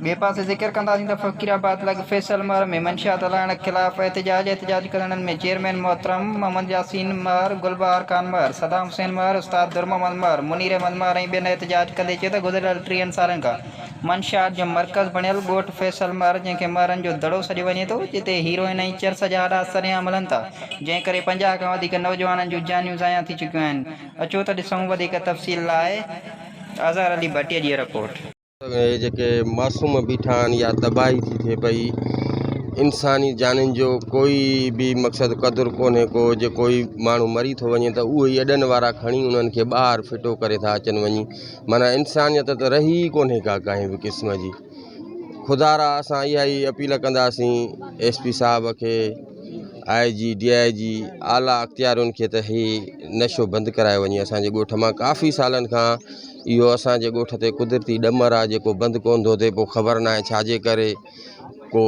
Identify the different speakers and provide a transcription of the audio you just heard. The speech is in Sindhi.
Speaker 1: ٻئي پاسي ذڪر ڪنداسين ته فقير آباد لڳ فيصل مهر ۾ منشيات هلائڻ خلاف احتجاج احتجاج ڪندڙن ۾ چيئرمين محترم محمد ياسين مهر، گلبهار خان مهر، صدام حسين مهر، استاد در محمد مهر، منير احمد مهر ۽ ٻين احتجاج ڪندي چيو ته گذريل ٽيهن سالن کان منشيات جو مرڪز بڻيل ڳوٺ فيصل مهر جنهن کي مهرن جو دڙو سڏيو وڃي ٿو جتي هيروئن ۽ چرس جا اڏا سرعام هلن ٿا جنهن ڪري 50 کان وڌيڪ نوجوانن جون جانيون ضايع ٿي چڪيون آهن اچو ته ڏسون وڌيڪ تفصيل لاء اظهر علي ڀٽي جي رپورٽ.
Speaker 2: اهي جيڪي معصوم بيٺا آهن يا تباهي ٿي ٿئي پئي انساني جانين جو ڪوئي به مقصد قدر ڪونهي ڪو جي ڪوئي ماڻهو مري ٿو وڃي ته اهي ئي اڏن وارا کڻي انهن کي ٻاهر ڦٽو ڪري ٿا اچن وڃي معنيٰ انسانيت ته رهي ئي ڪونهي ڪا ڪنهن به قسم جي خدا را اسان اها ئي اپيل ڪنداسين ايس پي صاحب کي آء جي ڊي I جي اعليٰ اختيارين کي ته هي نشو بند ڪرايو وڃي اسانجي ڳوٺ مان ڪافي سالن کان اهو اسان جي ڳوٺ تي قدرتي ڏمر آ جيڪو بند ڪونه ٿو ٿئي پوء خبر ناهي ڇا جي ڪري ڪو.